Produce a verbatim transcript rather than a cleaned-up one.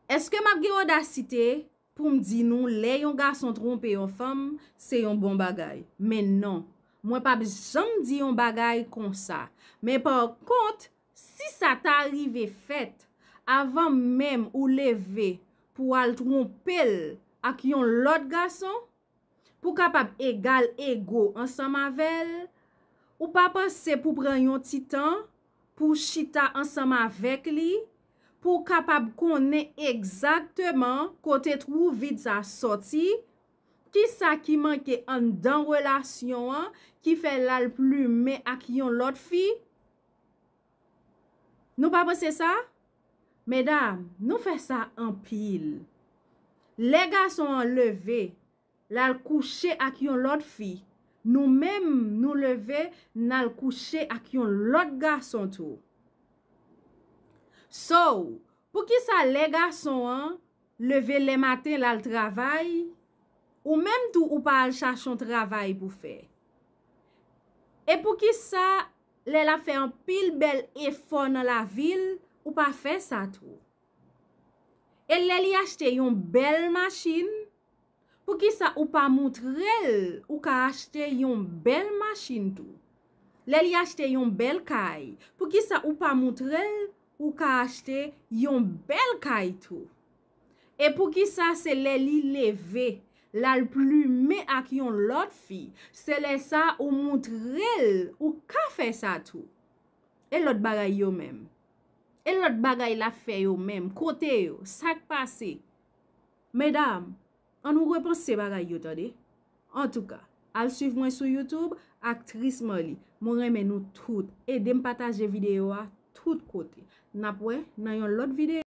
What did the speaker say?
Èske m ap gen odasite pou m di nou lè yon gason twonpe yon fanm, se yon bon bagay? Men non, mwen p ap janm di yon bagay konsa. Men pa kont, si sa ta rive fèt, avan menm ou leve pou w al twonpe l ak yon lòt gason, pou w kapab egal ego ansanm avè l, ou pa panse pou pran yon ti tan pou w chita ansanm avèk li, pou w kapab konnen egzakteman kote twou vid sa sòti, kisa ki manke anndan relasyon an ki fè l al plimen ak yon lòt fi? Nou pa panse sa? Medam, nou fè sa anpil. Lè gason an leve, l al kouche ak yon lòt fi, nou menm, nou leve, n al kouche ak yon lòt gason tou. So, poukisa lè gason an leve lè maten, l al travay, ou menm tou ou pa al chache yon travay pou fè? E poukisa lè l ap fè anpil bèl efò nan lavi l, ou pa fè sa tou? E lè li achte yon bèl machin, poukisa ou pa moutre l ou ka achte yon bèl machin tou? Lè li achte yon bèl kay, poukisa ou pa moutre l ou ka achte yon bèl kay tou? E poukisa se lè li leve, l al plimen ak yon lòt fi, se lè sa ou moutre l ou ka fè sa tou? E lòt bagay yo menm? E lòt bagay l ap fè yo menm? Kote yo? Sa k pase? Medam, ann nou repanse bagay yo, tande. Antouka, al swiv mwen sou YouTube, Aktris Marly. Mwen renmen nou tout. Ede m pataje videyo a tout kote. N ap wè nan yon lòt videyo.